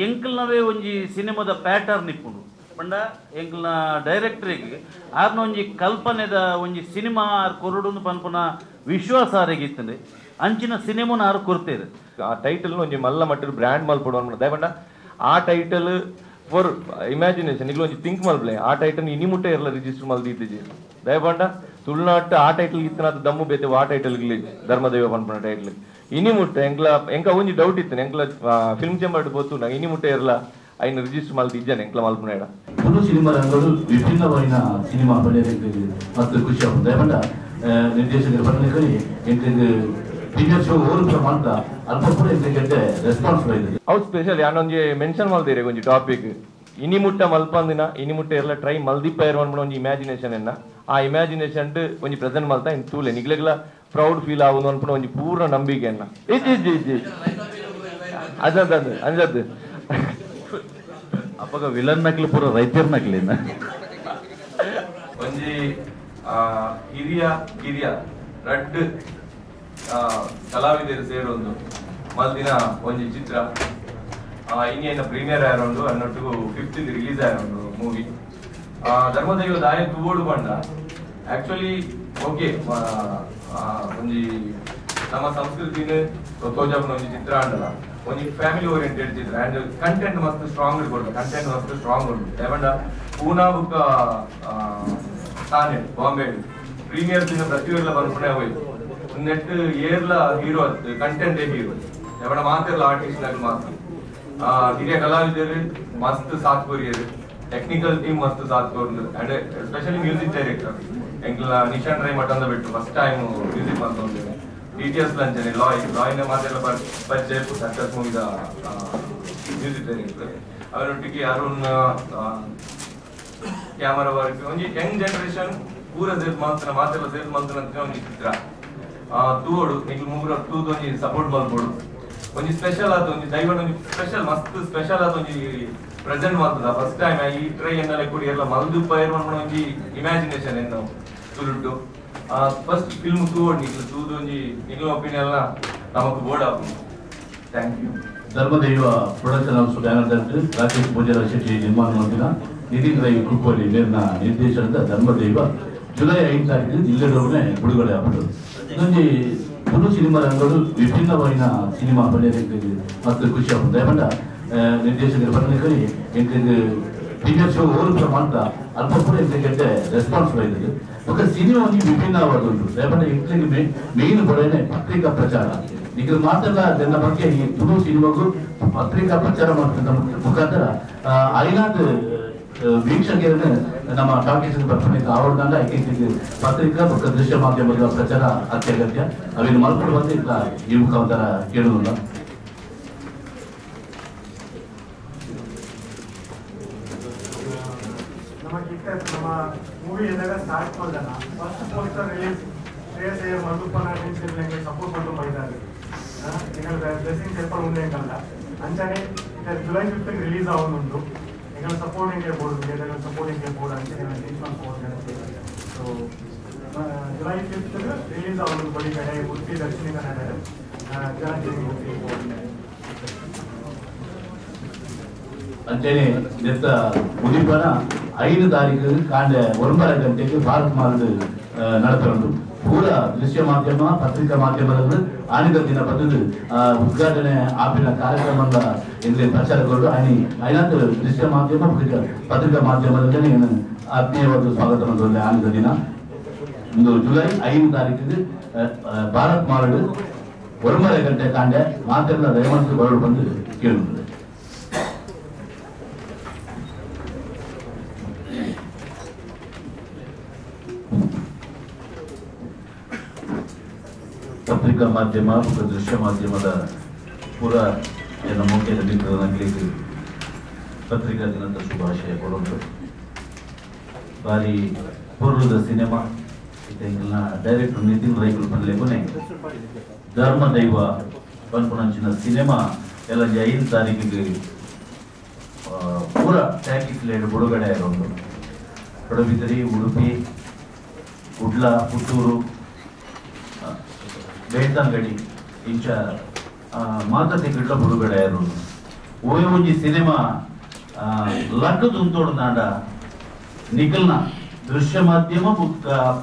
ಎಂಕಲ್ನವೇ ಒಂಜಿ ಸಿನಿಮಾದ ಪ್ಯಾಟರ್ನ್ ಇಪ್ಪುಂಡು ಪಂಡ ಎಂಕಲ್ನ ಡೈರೆಕ್ಟರಿಗೆ ಆರ್ನ ಒಂಜಿ ಕಲ್ಪನೆದ ಒಂಜಿ ಸಿನಿಮಾ ಆರ್ ಕೊರಡುಂದು ಪನ್ಪುನ ವಿಶ್ವಾಸ ಆರೆಗೆ ಇತ್ತಂಡೆ ಅಂಚಿನ ಸಿನಿಮಾನ ಆರು ಕೊರ್ತೇರು. ಆ ಟೈಟಲ್ ಒಂಜಿ ಮಲ್ಲ ಮಟ್ಟದ ಬ್ರ್ಯಾಂಡ್ ಮಲ್ಪೊಡು ಅನ್ಪುನ ದಯಪಂಡ ಆ ಟೈಟಲ್ ಫಾರ್ ಇಮ್ಯಾಜಿನೇಷನ್ ನಿಗ್ಲು ಒಂಜಿ ಥಿಂಕ್ ಮಲ್ಪಲೆ ಆ ಟೈಟಲ್ ಇನಿ ಮುಟ್ಟ ಇರಲ್ಲ ರಿಜಿಸ್ಟರ್ ಮಲ್ದಿತ್ತಿಜಿ ದಯಪಂಡ ತುಳುನಾಟ ಆ ಟೈಟಲ್ ಇತ್ತನಾದ ದಮ್ಮು ಬೇತೆ ಆ ಟೈಟಲ್ ಧರ್ಮದೈವ ಪನ್ಪುನ ಟೈಟಲ್ ಇನಿ ಮುಟ್ಟ ಎಂಕ್ಲ ಎಂಕ ಒಂಜಿ ಡೌಟ್ ಇತ್ತು ಎಂಕ್ಲ ಫಿಲ್ಮ್ ಚೇಂಬರ್ ಪೋತು ನಂಗೆ ಇನಿ ಮುಟ್ಟ ಇರಲ್ಲ ಐನ ರಿಜಿಸ್ಟರ್ ಮಲ್ತಿ ಇಜ್ಜಾನೆ ಎಂಕ್ಲ ಮಲ್ಪುನ ಇಡ. ತುಳು ಸಿನಿಮಾ ರಂಗಗಳು ವಿಭಿನ್ನವಾದ ಸಿನಿಮಾ ಪಡೆಯಲಿಕ್ಕೆ ಮಸ್ತ್ ಖುಷಿ ಆಗುತ್ತೆ. ದಯಪಂಡ ನಿರ್ದೇಶಕರು ಪಡೆಯಲಿಕ್ಕೆ ಎಂಕ್ಲೆಗ್ ಪ್ರೀಮಿಯರ್ ಶೋ ಓರುತ್ತ ಮಾತ್ರ ಅಲ್ಪ ಕೂಡ ಎಂಕ್ಲೆಗ್ ರೆಸ್ಪಾನ್ಸ್ ಬೈದಿದೆ. ಅವು ಸ್ಪೆಷಲ್ ಯಾನೊಂಜಿ ಮೆನ್ಷನ್ ಮಲ್ದಿರೆ ಒಂಜಿ ಟಾಪಿಕ್ ಇನಿ ಮುಟ್ಟ ಮಲ್ಪಂದಿನ ಇನಿ ಮುಟ್ಟ ಇರಲ್ಲ ಟ್ರೈ ಮಲ್ದಿಪ್ಪ ಇರುವ ಒಂಜಿ ಇಮ್ಯಾಜಿನೇಷನ್ ಎನ್ನ ಆ ಇಮ್ಯಾಜಿನೇಷನ್ ಒಂಜಿ ಪ್ರೆಸೆಂಟ್ ಮಲ್ತಾ ಇನ್ ತೂಲೆ ನಿಗ್ಲೆಗ್ಲ ಪ್ರೌಡ್ ಫೀಲ್ ಆಗುದು ಅನ್ಪುನ ಒಂಜಿ ಪೂರ್ಣ ನಂಬಿಕೆ ಎನ್ನ ಇಜ್ಜಿ ಇಜ್ಜಿ ಅಜದ್ ಅಂಜದ್ ಅಪ್ಪಗ ವಿಲನ್ ನಕ್ಲಿ ಪೂರ ರೈತರ ನಕ್ಲಿನ ಒಂಜಿ ಹಿರಿಯ ಕಿರಿಯ ರಡ್ಡ್ ಕಲಾವಿದರು ಸೇರೊಂದು ಮಲ್ದಿನ ಒಂಜಿ ಚಿತ್ರ ಇನ್ನೇನು ಪ್ರೀಮಿಯರ್ ಆಯರೊಂಡು ಅನ್ನೊಟ್ಟಿಗೂ 5th release ಆಯರೊಂಡು ಮೂವಿ ಧರ್ಮದೈವ ದಾಯ ತೂವೋಡು ಪಂಡ ಆಕ್ಚುಲಿ ಓಕೆ ಒಂಜಿ ನಮ್ಮ ಸಂಸ್ಕೃತಿನ ತೋಜಾಪುನ ಒಂಜಿ ಚಿತ್ರ ಅಂಡಲ ಒಂಜಿ ಫ್ಯಾಮಿಲಿ ಓರಿಯೆಂಟೆಡ್ ಚಿತ್ರ ಅಂಡ್ ಕಂಟೆಂಟ್ ಮಸ್ತ್ ಸ್ಟ್ರಾಂಗ್ ಕೊಡ್ತು ಕಂಟೆಂಟ್ ಮಸ್ತ್ ಸ್ಟ್ರಾಂಗ್ ಉಂಟು. ದಯಪಂಡ ಪೂನಾ ಬುಕ್ಕ ಥಾನೆ ಬಾಂಬೆ ಪ್ರೀಮಿಯರ್ ದಿನ ಪ್ರತಿಯೊಂದು ಬರ್ಪುಣೆ ಹೋಯ್ತು ನೆಟ್ ಏರ್ಲ ಹೀರೋ ಅತ್ತು ಕಂಟೆಂಟ್ ಹೀರೋ ದಯಪಂಡ ಮಾತಿರ್ಲ ಆರ್ಟಿಸ್ಟ್ ನಾಗ ಮಾತ್ರ ಹಿರಿಯ ಕಲಾವಿದರು ಮಸ್ತ್ ಸಾಥ್ ಕೊರಿಯರು ಟೆಕ್ನಿಕಲ್ ಟೀಮ್ ಮಸ್ತ್ ಸಾಥ್ ಕೊರ್ದು ಅಂಡ್ especially music director ಎಂಕ್ಲ Nishan Rai ಮಠಂದ ಬಿಟ್ಟು ಫಸ್ಟ್ ಟೈಮ್ ಮ್ಯೂಸಿಕ್ ಬಂತೊಂದಿದೆ. ಡಿ.ಟಿ.ಎಸ್ ಲಂಚನೆ ಲಾಯ್ ಲಾಯ್ನ ಮಾತೆಲ್ಲ ಪರಿಚಯ ಸಕ್ಸಸ್ ಮೂವಿದ ಮ್ಯೂಸಿಕ್ ಡೈರೆಕ್ಟರ್ ಅವರೊಟ್ಟಿಗೆ ಅರುಣ್ ಕ್ಯಾಮರಾ ವರ್ಕ್ ಒಂಜಿ ಯಂಗ್ ಜನರೇಷನ್ ಪೂರ ಸೇರ್ ಮಂತನ ಮಾತೆಲ್ಲ ಸೇರ್ ಮಂತನ ಅಂತ ಒಂಜಿ ಚಿತ್ರ ತೂವೋಡು ನಿಕ್ಲು ಮೂರ ತೂದು ಒಂಜಿ ಸಪೋರ್ಟ್ ಮಲ್ಪೊಡು ಒಂಜಿ ಸ್ಪೆಷಲ್ ಆದ ಒಂಜಿ ದೈವನ ಒಂಜಿ ಸ್ಪೆಷಲ್ ಮಸ್ತ್ ಸ್ಪೆಷಲ್ ಆದ ಒಂಜಿ ಪ್ರೆಸೆಂಟ್ ಮಾಡ್ತದ ಫಸ್ಟ್ ಟೈಮ್ ಈ ಟ್ರೈ ಎನ್ನಲೆ ಕೂಡಿ ಎಲ್ಲ ಮಲ್ದು ಪೈರ್ ಒಂಜಿ ಇಮ್ಯಾಜಿನೇಷನ್ ಎನ್ನ ತುಳುಟು ಫಸ್ಟ್ ಫಿಲ್ಮ್ ತೂವೋಡು ನಿಕ್ಲು ತೂದು ಒಂಜಿ ನಿಕ್ಲು ಒಪಿನಿಯನ್ ನಮಕ್ ಬೋರ್ಡ್ ಆಪುಂಡು. Thank you. Dharmadaiva production house banner Rakesh Pujara Shetty ನಿರ್ಮಾಣ ಮಾಡಿದ ನಿತಿನ್ ರೈ ಕುಕ್ಕೋಲಿ ಮೇಲಿನ ನಿರ್ದೇಶನದ ಧರ್ಮದೈವ ಜುಲೈ 5 ತಾರೀಕು ಜಿಲ್ಲೆಡೊಡನೆ ಬಿಡುಗಡೆ ಆಪುಂಡು. ಇನ್ನೊಂಜಿ ತುಳು ಸಿನಿಮಾ ರಂಗಗಳು ವಿಭಿನ್ನವಾದ ಸಿನಿಮಾ ಪಡೆಯಲಿಕ್ಕೆ ಮಸ್ತ್ ಖುಷಿ ಆಪುಂಡು. ದಯಪಂಡ ನಿರ್ದೇಶಕರು ಪಡೆಯಲಿಕ್ಕೆ ಎಂಕ್ಲೆಗ್ ಪ್ರೀಮಿಯರ್ ಶೋ ಓರುತ್ತ ಮಾತ್ರ ಅಲ್ಪ ಕೂಡ ಎಂಕ್ಲೆಗ್ ರೆಸ್ಪಾನ್ಸ್ ಬೈದಿದೆ. ಬೊಕ್ಕ ಸಿನಿಮಾ ಒಂಜಿ ವಿಭಿನ್ನವಾದ ಉಂಟು. ದಯಪಂಡ ಎಂಕ್ಲೆಗ್ ಮೇನ್ ಬಡನೆ ಪತ್ರಿಕಾ ಪ್ರಚಾರ ನಿಖಿಲ್ ಮಾತ್ರ ನನ್ನ ಬಗ್ಗೆ ಈ ತುಳು ಸಿನಿಮಾಗೂ ಪತ್ರಿಕಾ ಪ್ರಚಾರ ಮಾಡ್ತಕ್ಕಂಥ ಮುಖಾಂತರ ಐನಾದ್ ವೀಕ್ಷಕರನ್ನು ನಮ್ಮ ಟಾಕೀಸ್ ಬರ್ಪಣೆ ಆವಡ್ದಂಡ ಐಕೆ ಪತ್ರಿಕಾ ಮತ್ತು ದೃಶ್ಯ ಮಾಧ್ಯಮದ ಪ್ರಚಾರ ಅತ್ಯಗತ್ಯ. ಅವಿನ ಮಲ್ಪಡುವಂತೆ ಇಲ್ಲ ಈ ಮುಖಾಂತರ ಕೇಳುವುದಿಲ್ಲ. ನಮ್ಮ ಮೂವಿ ಏನಾಗ ಸ್ಟಾರ್ಟ್ ಮಾಡಿದ first poster release Shreyas Iyer ಮಲ್ಪನ support ಮಾಡ್ಕೊಂಡು ಬೈದಾರೆ ಎಂಗಳ ಬ್ಲೆಸ್ಸಿಂಗ್ಸ್ ಎಪ್ಪ ಉಂಡೆ ಅಂಚನೆ ಜುಲೈ 5 ರಿಲೀಸ್ ಆವೊಂದುಂಡು. ಎಂಗಳ ಸಪೋರ್ಟ್ ಎಂಗೆ ಬೋರ್ಡ್ ಥಿಯೇಟರ್ ಸಪೋರ್ಟ್ ಎಂಗೆ ಬೋರ್ಡ್ ಅಂಚನೆ ರೀಚ್ ಮಾಡ್ಕೊಂಡು. ಸೊ ಜುಲೈ 5 ರಿಲೀಸ್ ಆವೊಂದು ಬಡಿ ಕಡೆ ಉಡುಪಿ ದಕ್ಷಿಣ ಕನ್ನಡ ಜನ ಉಡುಪಿ ಅಂಚನೆ ನೆತ್ತ ಉದಿಪನ 5 ತಾರೀಕು ಕಾಂಡೆ 9 ಗಂಟೆಗೆ ಭಾರತ್ ಮಾರ್ಗ ನಡಪುಂಡು. ಪೂರ ದೃಶ್ಯ ಮಾಧ್ಯಮ ಪತ್ರಿಕಾ ಮಾಧ್ಯಮದಲ್ಲಿ ಆನಿದ ದಿನ ಬಂದು ಉದ್ಘಾಟನೆ ಆಪಿನ ಕಾರ್ಯಕ್ರಮದ ಇಲ್ಲಿ ಪ್ರಚಾರಗೊಂಡು ಆನಿ ಐನಾತ್ ದೃಶ್ಯ ಮಾಧ್ಯಮ ಪತ್ರಿಕಾ ಮಾಧ್ಯಮದಲ್ಲಿ ಆತ್ಮೀಯವಾದ ಸ್ವಾಗತ ಮಾಡಿದ ಆನಿದ ದಿನ ಇಂದು ಜುಲೈ 5 ತಾರೀಕಿಗೆ ಭಾರತ್ ಮಾರ್ಗ 9 ಗಂಟೆ ಕಾಂಡೆ ಮಾತೆಲ್ಲ ದಯಮಾಡಿ ಬರಲು ಬಂದು ಕೇಳುತ್ತದೆ. ಪತ್ರಿಕಾ ಮಾಧ್ಯಮ ಮತ್ತು ದೃಶ್ಯ ಮಾಧ್ಯಮದ ಪೂರ ಜನ ಮುಖ್ಯ ಮಿತ್ರರಿಗೆ ಪತ್ರಿಕಾ ದಿನದ ಶುಭಾಶಯ ಕೊಡೋದು. ಬಾರಿ ಪೂರ್ವದ ಸಿನಿಮಾ ಎಂಕಲ್ನ ಡೈರೆಕ್ಟರ್ ನಿತಿನ್ ರೈಗಳು ಪನ್ಲೆಕೊನೆ ಧರ್ಮದೈವ ಪನ್ಪುನಂಚಿನ ಸಿನಿಮಾ ಎಲ್ಲ 5 ತಾರೀಕಿಗೆ ಪೂರ ಟ್ಯಾಕಿಸ್ ಲೇಡ್ ಬಿಡುಗಡೆ ಆಯಿರೋದು. ಪಡುಬಿದ್ರಿ, ಉಡುಪಿ, ಕುಡ್ಲ, ಪುತ್ತೂರು, ಬೇಳ್ತಂಗಡಿ ಇಂಚ ಮಾತೃ ತಿಂಗಳ ಬಿಡುಗಡೆ ಆಯಿರೋದು. ಓಯ್ ಒಂಜಿ ಸಿನಿಮಾ ಲಕ್ಕದುಂತೋಡು ನಾಡ ನಿಖಲ್ನ ದೃಶ್ಯ ಮಾಧ್ಯಮ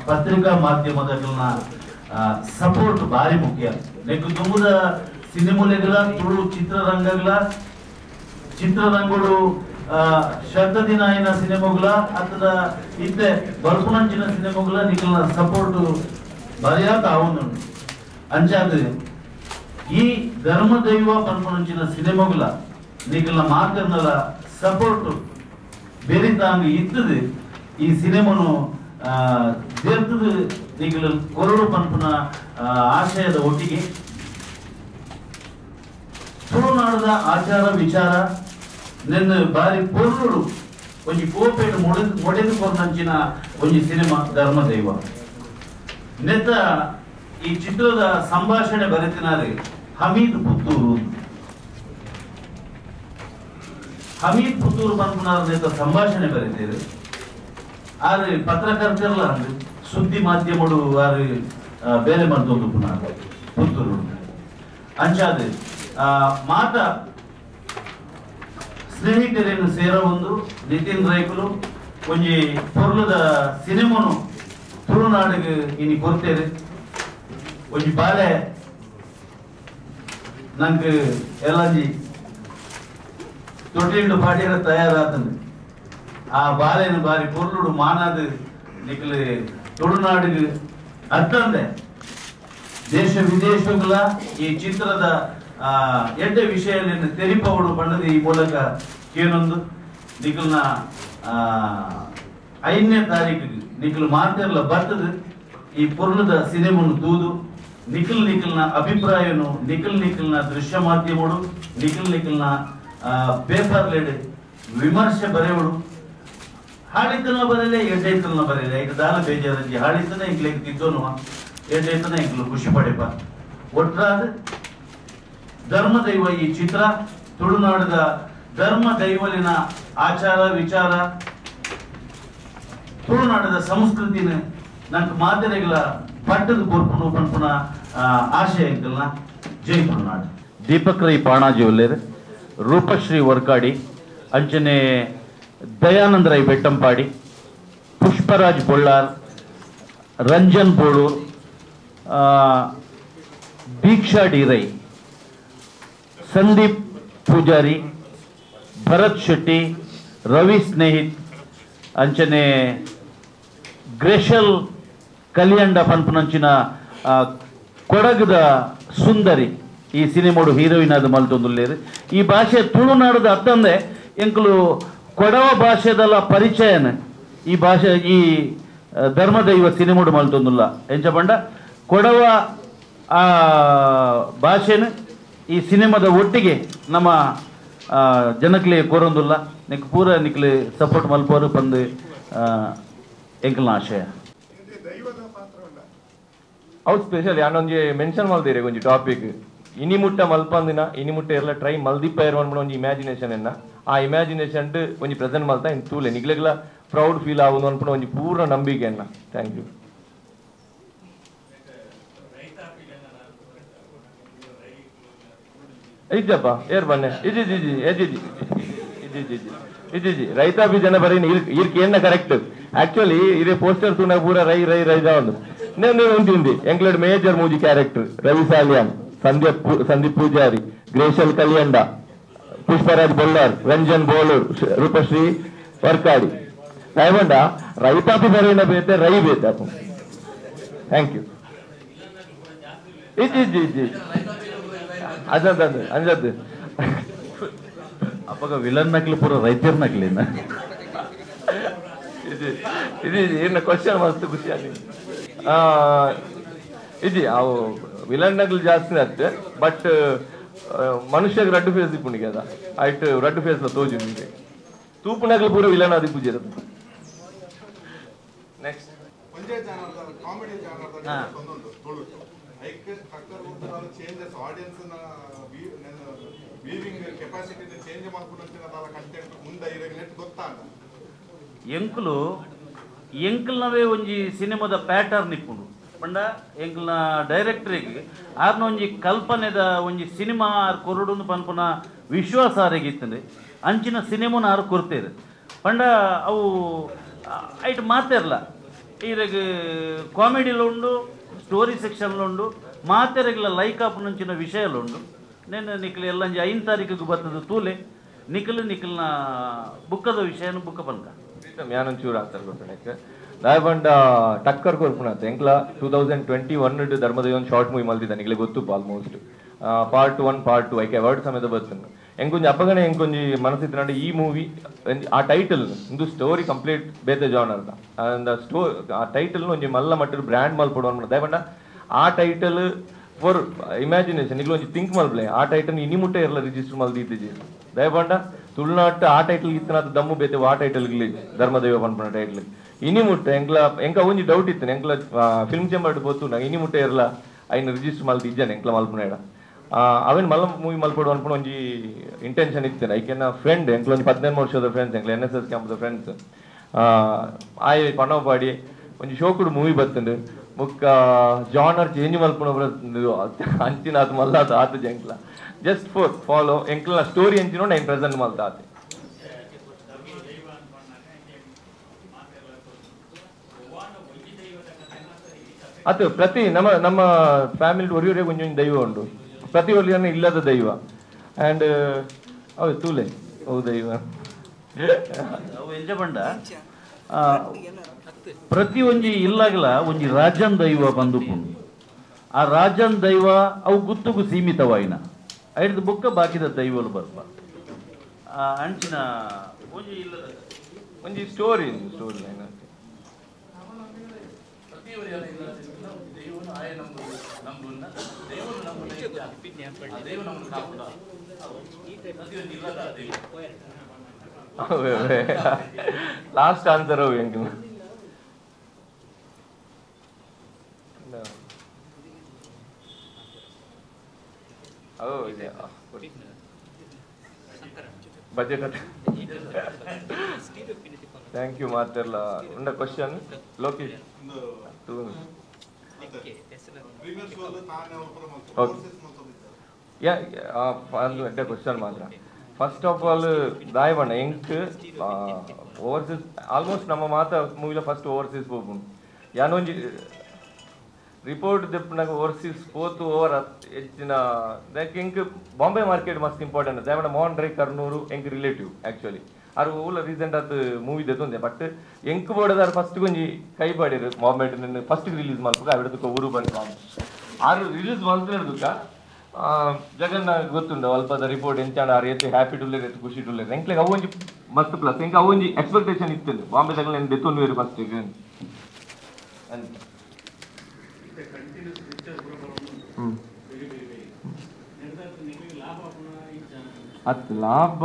ಪತ್ರಿಕಾ ಮಾಧ್ಯಮದಗಲ್ನ ಸಪೋರ್ಟ್ ಭಾರಿ ಮುಖ್ಯ. ನೆಕ್ಕು ದುಂಬುದ ಸಿನಿಮೊಲೆಗಳ ತುಳು ಚಿತ್ರರಂಗಗಳ ಚಿತ್ರರಂಗಡು ಶತದಿನ ಆಯಿನ ಸಿನಿಮಾಗಳ ಅತ್ತದ ಇತ್ತೆ ಬರ್ಪುನಂಚಿನ ಸಿನಿಮಾಗಳ ನಿಖಲ್ನ ಸಪೋರ್ಟ್ ಭಾರಿಯಾದ ಆವೊಂದುಂಡು. ಅಂಚಾದ್ ಈ ಧರ್ಮದೈವ ಪನ್ಪುನಂಚಿನ ಸಿನಿಮಾಗಳ ನಿಖಲ್ನ ಮಾತನ್ನಲ ಸಪೋರ್ಟ್ ಬೆರಿತಾಂಗ್ ಇತ್ತದು ಈ ಸಿನಿಮಾನು ದೇರ್ತದ ನಿಖಲ್ ಕೊರಡು ಪನ್ಪುನ ಆಶಯದ ಒಟ್ಟಿಗೆ ತುಳುನಾಡದ ಆಚಾರ ವಿಚಾರ ನಿನ್ನ ಬಾರಿ ಪೊರ್ಲುಡು ಒಂಜಿ ಕೋಪೆಡ್ ಮೊಡೆದು ಕೊರ್ನಂಚಿನ ಒಂಜಿ ಸಿನಿಮಾ ಧರ್ಮದೈವ. ನೆತ್ತ ಈ ಚಿತ್ರದ ಸಂಭಾಷಣೆ ಬರೆತಿನಾರೆ ಹಮೀದ್ ಪುತ್ತೂರು. ಹಮೀದ್ ಪುತ್ತೂರು ಪನ್ಪುನಾರ ನೆತ್ತ ಸಂಭಾಷಣೆ ಬರೆತೀರು. ಆರು ಪತ್ರಕರ್ತರಲ್ಲ ಅಂದು ಸುದ್ದಿ ಮಾಧ್ಯಮಡು ಆರು ಬೇರೆ ಮರ್ತೊಂದು ಪುನಾರ್ ಪುತ್ತೂರು. ಅಂಚಾದ ಮಾತ ಸ್ನೇಹಿತರೇನು ಸೇರ ಒಂದು ನಿತಿನ್ ರೈಕುಲು ಒಂಜಿ ಪೊರ್ಲುದ ಸಿನಿಮಾನು ತುಳುನಾಡಿಗೆ ಇನಿ ಕೊರ್ತೇರು. ಒಂಜಿ ಬಾಲೆ ನಂಗೆ ಎಲ್ಲಂಜಿ ತೊಟ್ಟಿಂಡು ಪಾಡಿರ ತಯಾರಾತಂದು ಆ ಬಾಲೆನ ಬಾರಿ ಪೊರ್ಲುಡು ಮಾನಾದ ನಿಕ್ಲು ತುಳುನಾಡಿಗೆ ಅತ್ತಂದೆ ದೇಶ ವಿದೇಶಗಳ ಈ ಚಿತ್ರದ ಎಡ್ಡೆ ವಿಷಯವನ್ನು ತೆರಿಪವಡು ಪಂಡದ ಈ ಮೂಲಕ ಕೇನೊಂದು ನಿಖಲ್ನ 5ನೇ ತಾರೀಕು ನಿಖಲ್ ಮಾತೆರ್ಲ ಬರ್ತದೆ ಈ ಪೊರ್ಲುದ ಸಿನಿಮಾನು ತೂದು ನಿಖಲ್ ನಿಖಲ್ನ ಅಭಿಪ್ರಾಯನು ನಿಖಲ್ ನಿಖಲ್ನ ದೃಶ್ಯ ಮಾಧ್ಯಮಡು ನಿಖಲ್ ನಿಖಲ್ನ ಪೇಪರ್ ಲೇಡ್ ವಿಮರ್ಶೆ ಬರೆಯವಡು. ಹಾಡಿತನ ಬರಲೆ ಎಡ್ಡೈತನ ಬರಲೆ ಈಗ ದಾಲ ಬೇಜಾರಂಜಿ ಹಾಡಿತನ ಇಂಕ್ಲೆಗ್ ತಿದ್ದೋನುವ ಎಡ್ಡೈತನ ಇಂಕ್ಲು ಖುಷಿ ಪಡೆಪ. ಒಟ್ರಾದ ಧರ್ಮದೈವ ಈ ಚಿತ್ರ ತುಳುನಾಡದ ಧರ್ಮ ದೈವಲಿನ ಆಚಾರ ವಿಚಾರ ತುಳುನಾಡದ ಸಂಸ್ಕೃತಿನ ನಂಗೆ ಮಾದರಿಗಳ ಪಟ್ಟದ ಕೊರ್ಪುನು ಪನ್ಪುನ ಆಶಯ ಇಂಕಲ್ನ. ಜೈ ತುಳುನಾಡು. ದೀಪಕ್ ರೈ ಪಾಣಾಜಿ ಒಲ್ಲೇರು, ರೂಪಶ್ರೀ ವರ್ಕಾಡಿ, ಅಂಚನೆ ದಯಾನಂದ ರೈ ಬೆಟ್ಟಂಪಾಡಿ, ಪುಷ್ಪರಾಜ್ ಬೊಳ್ಳಾರ್, ರಂಜನ್ ಬೋಳೂರ್, ದೀಕ್ಷಾ ಡಿ ರೈ, ಸಂದೀಪ್ ಪೂಜಾರಿ, ಭರತ್ ಶೆಟ್ಟಿ, ರವಿ ಸ್ನೇಹಿತ್, ಅಂಚನೆ ಗ್ರೇಷಲ್ ಕಲಿಯಂಡ ಪನ್ಪುನಂಚಿನ ಕೊಡಗದ ಸುಂದರಿ ಈ ಸಿನಿಮಾಡು ಹೀರೋಯಿನ್ ಅದು ಮಲ್ತೊಂದುಲ್ಲೇರು. ಈ ಭಾಷೆ ತುಳುನಾಡದ ಅತ್ತಂದೆ ಎಂಕುಲು ಕೊಡವ ಭಾಷೆದಲ್ಲ ಪರಿಚಯನ ಈ ಭಾಷೆ ಈ ಧರ್ಮದೈವ ಸಿನಿಮಾಡು ಮಲ್ತೊಂದುಲ್ಲ. ಎಂಚ ಪಂಡ ಕೊಡವ ಆ ಭಾಷೆನ ಈ ಸಿನಿಮಾದ ಒಟ್ಟಿಗೆ ನಮ್ಮ ಜನಕ್ಲೆ ಕೊರೊಂದುಲ್ಲ. ನಿಕ್ ಪೂರ ನಿಕ್ಲೆ ಸಪೋರ್ಟ್ ಮಲ್ಪೋರು ಪಂದು ಎಂಕಲ್ನ ಆಶಯ. ಅವು ಸ್ಪೆಷಲ್ ಯಾನೊಂಜಿ ಮೆನ್ಷನ್ ಮಲ್ದಿರೆ ಒಂಜಿ ಟಾಪಿಕ್ ಇನಿ ಮುಟ್ಟ ಮಲ್ಪಂದಿನ ಇನಿ ಮುಟ್ಟ ಎಲ್ಲ ಟ್ರೈ ಮಲ್ದಿಪ್ಪ ಇರುವ ಒಂಜಿ ಇಮ್ಯಾಜಿನೇಷನ್ ಎನ್ನ ಆ ಇಮ್ಯಾಜಿನೇಷನ್ ಒಂಜಿ ಪ್ರೆಸೆಂಟ್ ಮಲ್ತಾ ಇನ್ ತೂಲೆ ನಿಗ್ಲೆಗ್ಲ ಪ್ರೌಡ್ ಫೀಲ್ ಆಗುದು ಅನ್ಪುನ ಒಂಜಿ ಪೂರ್ಣ ನಂಬಿಕೆ ಎನ್ನ. Thank you. ಇಜ್ಜಪ್ಪ ಏರ್ ಬನ್ನೆ ಇಜಿ ಜಿ ಜಿ ಎಜಿ ಜಿ ಇಜಿ ಜಿ ಜಿ ಇಜಿ ಜಿ ರೈತಾಪಿ ಜನ ಬರೀ ಇರ್ಕೆ ಏನ ಕರೆಕ್ಟ್ ಆಕ್ಚುಲಿ ಇದೇ ಪೋಸ್ಟರ್ ತೂನ ಪೂರ ರೈ ರೈ ರೈ ಒಂದು నేను ఉంటుంది ఎంక్లూడ్ major movie character Ravi Salian, Sandeep Pujari, Greshel Kaliyanda, Pushparaj Bollar, Ranjan Bolur, Roopashree Varkady. ರಾಯಬಂಡ ರೈತಾಪಿ ಬರೀನ ಬೇತೆ ರೈ ಬೇತೆ. Thank you. ಇಜಿ G G ಅಜದ್ ಅಂಜದ್ ಅಪ್ಪಗ ವಿಲನ್ ನಕ್ಲಿ ಪೂರ ರೈತರ ನಕ್ಲಿನ ಇದು ಇದು ಏನ ಕ್ವಶನ್ ಮಸ್ತ್ ಖುಷಿ ಆಗಿ ಇಜಿ ಅವು ವಿಲನ್ ನಕ್ಲು ಜಾಸ್ತಿ ಅತ್ತೆ ಬಟ್ ಮನುಷ್ಯಗೆ ರಡ್ಡು ಫೇಸ್ ಇಪ್ಪುಣಿಗೆ ಅದ ಆಯ್ತು ರಡ್ಡು ಫೇಸ್ ತೋಜು ನಿಮಗೆ ತೂಪು ನಕ್ಲು ಪೂರ ವಿಲನ್ ಅದು ಪೂಜೆ. ನೆಕ್ಸ್ಟ್ ಒಂಜೇ ಜಾನರ್ದ ಕಾಮಿಡಿ ಜಾನರ್ದ ಒಂದೊಂದು ತುಳುಟು ಐಕ್ ಟಕ್ಕರ್ ಗುರ್ತದಾಲ ಚೇಂಜಸ್ ಆಡಿಯನ್ಸ್ ನ ವೀವಿಂಗ್ ಕೆಪಾಸಿಟಿ ಚೇಂಜ್ ಮಲ್ಪುನಂಚಿನ ದಾಲ ಕಂಟೆಂಟ್ ಮುಂದೆ ಇರಗಲೆಟ್ ಗೊತ್ತಾಂಡ. ಎಂಕುಲು ಎಂಕಲ್ನವೇ ಒಂಜಿ ಸಿನಿಮಾದ ಪ್ಯಾಟರ್ನ್ ಇಪ್ಪುಂಡು ಪಂಡ ಎಂಕಲ್ನ ಡೈರೆಕ್ಟರಿಗೆ ಆರ್ನ ಒಂಜಿ ಕಲ್ಪನೆದ ಒಂಜಿ ಸಿನಿಮಾ ಆರ್ ಕೊರಡುಂದು ಪನ್ಪುನ ವಿಶ್ವಾಸ ಆರೆಗಿತ್ತಂಡು ಅಂಚಿನ ಸಿನಿಮಾನ ಆರು ಕೊರ್ತೇರು ಪಂಡ ಅವು ಐಟ್ ಮಾತೆರ್ಲ ಈರೆಗ್ ಕಾಮಿಡಿಲು ಉಂಡು ಸ್ಟೋರಿ ಸೆಕ್ಷನ್ಲು ಉಂಡು ಮಾತೆರೆಗ್ಲ ಲೈಕ್ ಆಪುನಂಚಿನ ವಿಷಯಲು ಉಂಡು. నేను ನಿಕ್ಲು ಎಲ್ಲಂಜಿ 5 ತಾರೀಕಿಗೆ ಬರ್ತದೆ ತೂಲೆ ನಿಖಲು ನಿಖಲ್ನ ಬುಕ್ಕದ ವಿಷಯನ ಬುಕ್ಕ ಪನ್ಕ ಯಾನೊಂಚೂರು ಆನ್ಸರ್ ಕೊಡ್ತೇನೆ ದಾಯ ಬಂಡ ಟಕ್ಕರ್ ಕೊರ್ಪುಣಾತ ಎಂಕ್ಲ 2021 ಧರ್ಮದೈವ ಒಂದು ಶಾರ್ಟ್ ಮೂವಿ ಮಲ್ತಿದ್ದ ನಿಗ್ಲೆ ಗೊತ್ತು ಆಲ್ಮೋಸ್ಟ್ ಪಾರ್ಟ್ 1 ಪಾರ್ಟ್ 2 ಐಕೆ ಅವಾರ್ಡ್ ಸಮೇತ ಬರ್ತದೆ. ಎಂಕೊಂಜಿ ಅಪ್ಪಗನೆ ಎಂಕೊಂಜಿ ಮನಸ್ಸಿತ್ತು ಈ ಮೂವಿ ಆ ಟೈಟಲ್ ಇಂದು ಸ್ಟೋರಿ ಕಂಪ್ಲೀಟ್ ಬೇತೆ ಜಾನರ್ ಸ್ಟೋ ಆ ಟೈಟಲ್ ಒಂಜಿ ಮಲ್ಲ ಮಟ್ಟದ ಬ್ರ್ಯಾಂಡ್ ಮಲ್ಪಡು ಅನ್ಬಿಡ ದಯ ಬಂಡ ಆ ಟೈಟಲ್ ಫಾರ್ ಇಮ್ಯಾಜಿನೇಷನ್ ನಿಗ್ಲು ಒಂಜಿ ಥಿಂಕ್ ಮಲ್ಪ್ಲೆ ಆ ಟೈಟಲ್ ಇನಿ ಮುಟ್ಟ ಇರಲ್ಲ ರಿಜಿಸ್ಟರ್ ಮಲ್ದಿದ್ದೀಜಿ ದಯಪಂಡ ತುಳುನಾಟ ಆ ಟೈಟಲ್ ಇತ್ತನಾದ ದಮ್ಮು ಬೇತೆ ಆ ಟೈಟಲ್ ಧರ್ಮದೈವ ಪನ್ಪುನ ಟೈಟಲ್ ಇನಿ ಮುಟ್ಟ ಎಂಕ್ಲ ಎಂಕ ಒಂಜಿ ಡೌಟ್ ಇತ್ತು ಎಂಕ್ಲ ಫಿಲ್ಮ್ ಚೇಂಬರ್ ಪೋತು ನಂಗೆ ಇನಿ ಮುಟ್ಟ ಇರಲ್ಲ ಐನ ರಿಜಿಸ್ಟರ್ ಮಲ್ತಿ ಇಜ್ಜಾನೆ ಎಂಕ್ಲ ಮಲ್ಪುನ ಅವೇನು ಮಲ್ಲ ಮೂವಿ ಮಲ್ಪಡು ಅನ್ಪುನ ಒಂಜಿ ಇಂಟೆನ್ಷನ್ ಇತ್ತೇನೆ ಐಕೆನ ಫ್ರೆಂಡ್ ಎಂಕ್ಲ ಒಂಜಿ 15 ವರ್ಷದ ಫ್ರೆಂಡ್ಸ್ ಎಂಕ್ಲ ಎನ್ ಎಸ್ ಎಸ್ ಕ್ಯಾಂಪ್ದ ಫ್ರೆಂಡ್ಸ್ ಆಯ್ ಪಣವ್ ಪಾಡಿ ಒಂಜಿ ಶೋಕುಡು ಮೂವಿ ಬತ್ತಂಡು ಬೊಕ್ಕ ಜಾನರ್ ಚೇಂಜ್ ಮಲ್ಪುನ ಅಂಚಿನ ಆತ ಮಲ್ಲಾತ ಆತ ಜಂಕ್ಲ ಜಸ್ಟ್ ಫಾರ್ ಫಾಲೋ ಎಂಕ್ಲ ಸ್ಟೋರಿ ಎಂಚಿನೋ ನೈನ್ ಪ್ರೆಸೆಂಟ್ ಮಲ್ತ ಆತೆ. ಅದು ಪ್ರತಿ ನಮ್ಮ ನಮ್ಮ ಫ್ಯಾಮಿಲಿ ಒರಿಯೊರೆ ಒಂಜೊಂಜಿ ದೈವ ಉಂಡು ಪ್ರತಿ ಒರಿಯನ ಇಲ್ಲದ ದೈವ ಆ್ಯಂಡ್ ಹೌದು ತೂಲೆ ಅವು ದೈವ ಅವು ಎಂಜ ಬಂಡ ಪ್ರತಿ ಒಂಜಿ ಇಲ್ಲಾಗಲ ಒಂಜಿ ರಾಜನ್ ದೈವ ಬಂದುಪುಂಡು ಆ ರಾಜನ್ ದೈವ ಅವು ಗುತ್ತುಗು ಸೀಮಿತವಾಯಿನ ಐದು ಬುಕ್ಕ ಬಾಕಿದ ದೈವಲು ಬರ್ಪ ಅಂಚಿನ ಒಂಜಿ ಇಲ್ಲದ ಒಂಜಿ story story line last answer ಅವು ಎಂಕ್ ಬಜೆಟ್ thank you ಮಾತೆರ್ಲ ಉಂಡ ಕ್ವಶನ್ ಲೋಕೇಶ್ ಯಾ ಎಡ್ಡೆ ಕ್ವಶನ್ ಮಾತ್ರ. ಫಸ್ಟ್ ಆಫ್ ಆಲ್ ದಾಯಬಣ್ಣ ಎಂಕ್ ಓವರ್ಸೀಸ್ ಆಲ್ಮೋಸ್ಟ್ ನಮ್ಮ ಮಾತ ಮೂವಿಲ ಫಸ್ಟ್ ಓವರ್ಸೀಸ್ ಪೋಪುಂಡು ಯಾನೊಂಜಿ ರಿಪೋರ್ಟ್ ದೆಪ್ಪುನಗ ಓವರ್ಸೀಸ್ ಪೋತು ಓವರ್ ಹೆಚ್ಚಿನ ದಾಯಕ್ ಎಂಕ್ ಬಾಂಬೆ ಮಾರ್ಕೆಟ್ ಮಸ್ತ್ ಇಂಪಾರ್ಟೆಂಟ್ ದಾಯಬಣ್ಣ ಮೋಹನ್ ರೈ ಕರ್ನೂರು ಎಂಕ್ ರಿಲೇಟಿವ್ ಆ್ಯಕ್ಚುಲಿ ಆರು ಊಲ ರೀಸೆಂಟ್ ಆತ್ ಮೂವಿ ದೆತ್ತೊಂದೆ ಬಟ್ ಎಂಕ್ ಬೋಡದಾರು ಫಸ್ಟ್ ಒಂಜಿ ಕೈ ಪಾಡಿರು ಬಾಂಬೆ ಫಸ್ಟ್ ರಿಲೀಸ್ ಮಲ್ಪುಗ ಅವಿಡದಕ್ಕ ಊರು ಬಂದು ಆರು ರಿಲೀಸ್ ಮಲ್ತಿರದುಕ್ಕ ಜಗನ್ನ ಗೊತ್ತುಂಡು ಅಲ್ಪದ ರಿಪೋರ್ಟ್ ಎಂಚಾಂಡ ಆರು ಏತ್ ಹ್ಯಾಪಿ ಟುಲ್ಲೇರ್ ಏತ್ ಖುಷಿ ಟುಲ್ಲೇರ್ ಎಂಕ್ಲೆಗ್ ಅವು ಒಂಜಿ ಮಸ್ತ್ ಪ್ಲಸ್ ಎಂಕ್ ಅವು ಒಂಜಿ ಎಕ್ಸ್ಪೆಕ್ಟೇಷನ್ ಇತ್ತು ಬಾಂಬೆ ತಗಲ ದೆತ್ತೊಂದು ಫಸ್ಟ್ ಅತ್ ಲಾಭ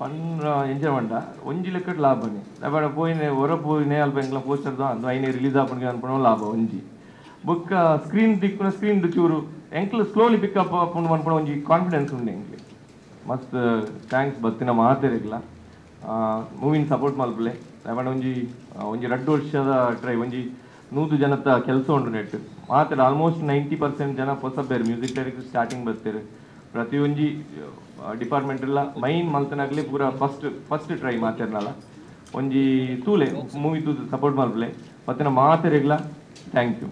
ಪಂದ್ರ ಎಂಜ ಮಂಡ ಒಂಜಿ ಲೆಕ್ಕಡ್ ಲಾಭನೇ ದಾಬಾಡ ಪೋಯಿನೆ ಹೊರ ಪೋಯಿನೆ ಅಲ್ಪ ಎಂಕ್ಲ ಪೋಸ್ಟರ್ ಅಂದು ಐನೇ ರಿಲೀಸ್ ಆಪುನ ಅನ್ಪುನ ಲಾಭ ಒಂಜಿ ಬೊಕ್ಕ ಸ್ಕ್ರೀನ್ ದಿಕ್ಕುನ ಸ್ಕ್ರೀನ್ ಚೂರು ಎಂಕ್ಲ ಸ್ಲೋಲಿ ಪಿಕಪ್ ಆಪುಂಡು ಪನ್ಪುನ ಒಂಜಿ ಕಾನ್ಫಿಡೆನ್ಸ್ ಉಂಡು ಎಂಕ್ಲೆ ಮಸ್ತ್ thanks ಬತ್ತಿನ ಮಾತೆರೆಗ್ಲ ಮೂವಿನ ಸಪೋರ್ಟ್ ಮಲ್ಪಲೆ ದಾಬಾಡ ಒಂಜಿ ಒಂಜಿ 2 ವರ್ಷದ ಟ್ರೈ ಒಂಜಿ 100 ಜನತ ಕೆಲಸ ಉಂಟು ನೆಟ್ ಮಾತ್ರ ಆಲ್ಮೋಸ್ಟ್ 90% ಜನ ಹೊಸ ಬೇರೆ ಮ್ಯೂಸಿಕ್ ಡೈರೆಕ್ಟರ್ ಸ್ಟಾರ್ಟಿಂಗ್ ಬರ್ತಾರೆ ಪ್ರತಿಯೊಂಜಿ ಡಿಪಾರ್ಟ್ಮೆಂಟ್ ಎಲ್ಲ ಮೈನ್ ಮಲ್ತನಾಗಲಿ ಪೂರ ಫಸ್ಟ್ ಫಸ್ಟ್ ಟ್ರೈ ಮಾತಾಡ್ನಲ್ಲ ಒಂಜಿ ತೂಲೆ ಮೂವಿ ತೂ ಸಪೋರ್ಟ್ ಮಲ್ಪಲೆ ಮತ್ತೆ ಮಾತೆರೆಗ್ಲ thank you.